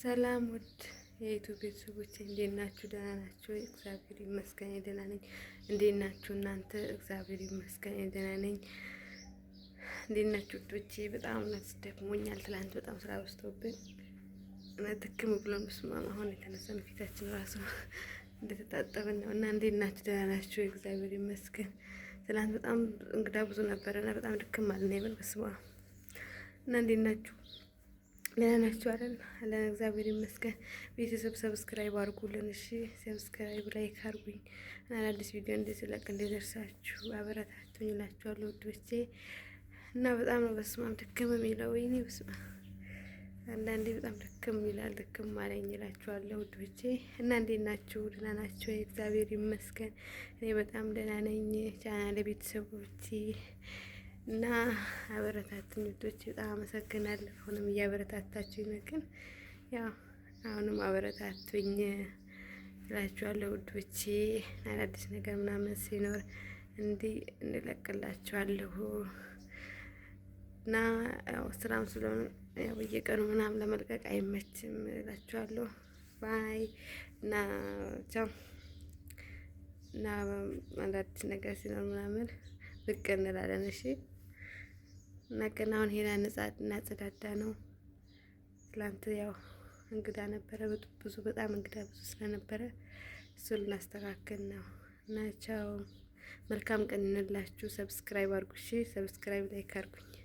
ሰላም ውድ የዩቱብ ቤተሰቦች እንዴት ናችሁ? ደህና ናችሁ? እግዚአብሔር ይመስገን ደህና ነኝ። እንዴት ናችሁ እናንተ? እግዚአብሔር ይመስገን ደህና ነኝ። እንዴት ናችሁ ውዶቼ? በጣም እውነት ደክሞኛል። ትላንት በጣም ስራ በዝቶብን ትክም ብሎን በስመ አብ አሁን የተነሳን ፊታችን ራሱ እንደተጣጠብን ነው። እና እንዴት ናችሁ? ደህና ናችሁ? እግዚአብሔር ይመስገን። ትላንት በጣም እንግዳ ብዙ ነበረና በጣም ድክም አልን። ይበል በስመ አብ። እና እንዴት ናችሁ? ደህና ናችሁ አይደል? አለን እግዚአብሔር ይመስገን። ቤተሰብ subscribe አድርጉልን። እሺ subscribe like አድርጉኝ እና አዳዲስ ቪዲዮ እንድለቅ እንዲደርሳችሁ አበረታቱኝ እላችኋለሁ ውዶቼ። እና በጣም ነው በስመ አብ ድክም የሚለው። ወይኔ በስመ አብ አንዳንዴ በጣም ድክም ይላል። ድክም አለኝ እላችኋለሁ ውዶቼ። እና እንዴት ናችሁ? ደህና ናችሁ? እግዚአብሔር ይመስገን እኔ በጣም ደህና ነኝ። ቻናሌ ቤተሰቦቼ እና አበረታቱኝ ውዶቼ፣ በጣም አመሰግናለሁ። አሁንም እያበረታታችሁኝ ነው፣ ግን ያው አሁንም አበረታቱኝ እላችኋለሁ ውዶቼ። አዳዲስ ነገር ምናምን ሲኖር እንዲህ እንለቅላችኋለሁ። እና ያው ስራም ስለሆነ ያው በየቀኑ ምናምን ለመልቀቅ አይመችም እላችኋለሁ። Bye እና ቻው። እና አዳዲስ ነገር ሲኖር ምናምን ብቅ እንላለን። እሺ እና ገና አሁን ሄዳ እናጸዳዳ ነው። ትላንት ያው እንግዳ ነበረ ብዙ፣ በጣም እንግዳ ብዙ ስለነበረ እሱን ልናስተካክል ነው። እና ቻው፣ መልካም ቀን እንላችሁ። Subscribe አድርጉ። እሺ subscribe like አድርጉኝ።